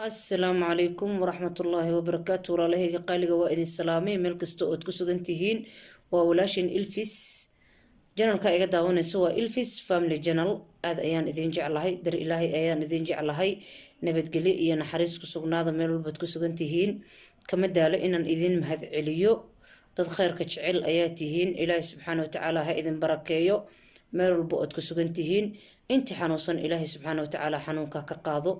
Asalaamu calaykum waraxmatullaahi wabarakaatu. Walaalahayga qaaliga, waa idin salaamay meel kasta ood ku sugan tihiin. Waa walaashin Ilfis. Channelka iga daawanayso waa Ilfis Family Channel. Aada ayaan idin jeclahay, dar Ilaahay ayaan idin jeclahay. Nabadgelyo iyo naxariis ku sugnaada meel walbaad ku sugan tihiin. Kama daalo inaan idin mahad celiyo. Dad kheyrka jecel ayaa tihiin. Ilaahay subxaana watacaala ha idin barakeeyo meel walba ood ku sugan tihiin. Inti xanuunsan, Ilaahay subxaana watacaala xanuunka ka qaado.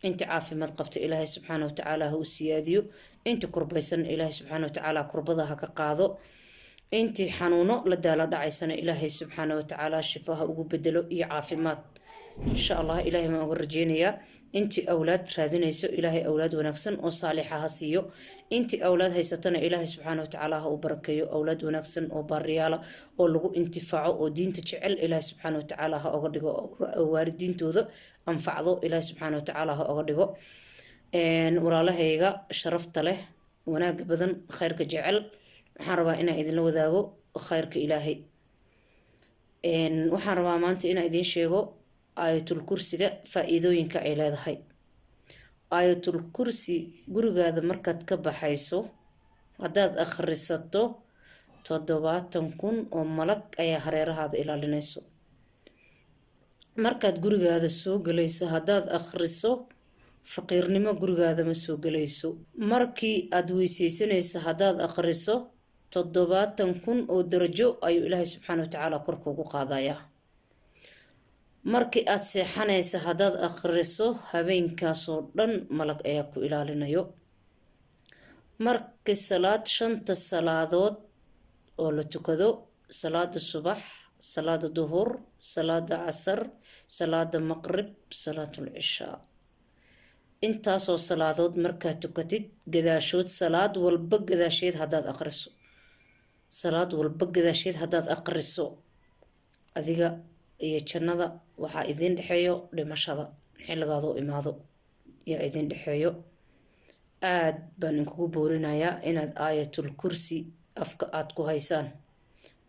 Inti caafimaad qabta, Ilaahay subxaana watacaala ha u siyaadiyo. Inti kurbaysan, Ilaahay subxaana watacaala kurbada ha ka qaado. Intii xanuuno la daala dhacaysana, Ilaahay subxaana watacaala shifa ha ugu bedelo iyo caafimaad, insha Allah. Ilaahay baan uga rajeynayaa. Intii awlaad raadinayso, Ilaahay awlaad wanaagsan oo saalixa ha siiyo. Intii awlaad haysatana, Ilaahay subxaana watacaala ha u barakeeyo. Awlaad wanaagsan oo baariyaala oo lagu intifaaco oo diinta jecel, Ilaahay subxaana watacaala ha oga dhigo, oo waalidiintooda anfacdo, Ilaahay subxaana watacaala ha oga dhigo. Walaalahayga sharafta leh, wanaaga badan, khayrka jecel, waxaan rabaa inaan idinla wadaago khayrka Ilaahay. Waxaan rabaa maanta inaan idiin sheego Aayatul Kursiga faa-iidooyinka ay leedahay. Aayatul Kursi gurigaada markaad ka baxayso haddaad akhrisato, 70,000 oo malag ayaa hareerahaada ilaalinayso. Markaad gurigaada soo galayso haddaad akhriso, faqiirnimo gurigaada ma soo galayso. Markii aada weyseysanayso haddaad akhriso, 70,000 oo darajo ayuu Ilaahay subxaana watacaala korkuugu qaadayaa. Markii aada seexanaysa haddaad akhriso, habeenkaasoo dhan malag ayaa ku ilaalinayo. Markii salaad, shanta salaadood oo la tukado, salaada subax, salaada duhur, salaada casar, salaada maqrib, salaatul cishaa, intaasoo salaadood markaad tukatid gadaashood, salaad walba gadaasheed haddaad aqriso, salaad walba gadaasheed haddaad aqriso, adiga iyo jannada waxaa idiin dhexeeyo dhimashada xilligaadoo imaado yaa idiin dhexeeyo. Aada baan inkugu boorinayaa inaad Aayatul Kursi afka aada ku haysaan.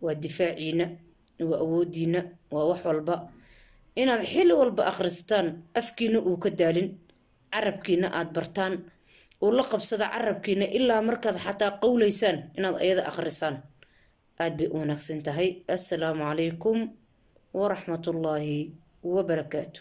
Waa difaaciina, waa awoodiina, waa wax walba. Inaad xilli walba akhristaan, afkiina uu ka daalin, carabkiina aada bartaan, uu la qabsada carabkiina, ilaa markaad xataa qowleysaan inaad ayada akhrisaan, aada bay u wanaagsan tahay. Assalaamu calaykum waraxmatullaahi wabarakaatu.